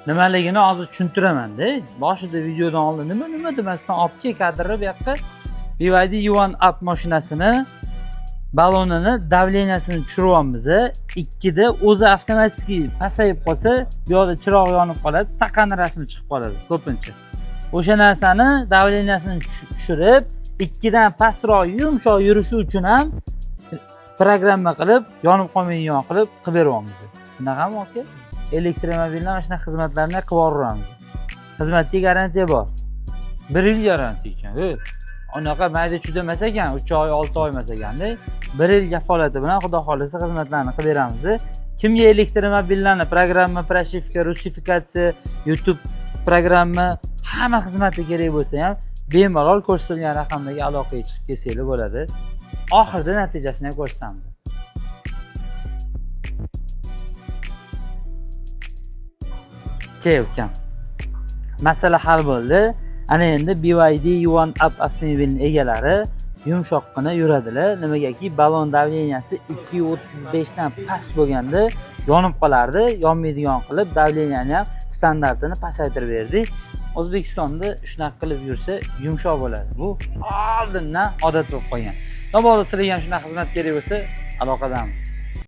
Nimaligini hozir tushuntiraman-da. Boshida videodan oldin nima nima demasdan olib kel kadrni bu yoqqa. BYD Yuan Up mashinasini balonini давления sini tushiryapmiz. 2da o'zi avtomatik pasayib qolsa, bu yoqda chiroq yonib qoladi, taqani rasmi chiqib qoladi ko'pincha. O'sha narsani давления sini tushirib, 2dan pastroq yumshoq yurishi uchun ham programma qilib, yonib qolmaydigan qilib qilib beryapmiz. Shunaqami aka? Elektromobillar mana shunaqa xizmatlarni qilib yuboramiz. Xizmatga garantiya bor. 1 yil garantiya ekan. Unaqa mayda chuyda emas ekan, 3 oy, 6 oy emas ekanda. 1 yil kafolati bilan xudo xohlasa xizmatlarni qilib beramiz. Kimga elektromobillarni programma, прошивка, rusifikatsiya, YouTube programma hamma xizmati kerak bo'lsa ham bemalol ko'rsatilgan raqamlarga aloqaga chiqib kelsanglar bo'ladi. Oxirida natijasini ham ko'rsatamiz. Kel ukam. Masala hal bo'ldi. Ana endi BYD Yuan Up avtomobilining egalari yumshoqqina yuradilar. Nimagaki balon давления si 2.35 dan past bo'lganda yonib qolardi. Yonmaydigan qilib давления ni ham standartini pasaytirib berdik. O'zbekistonda shunaqa qilib yursa yumshoq bo'ladi. Bu oldindan odat bo'lib qolgan. Mabodo sizlarga ham shunaqa xizmat kerak bo'lsa, aloqadamiz.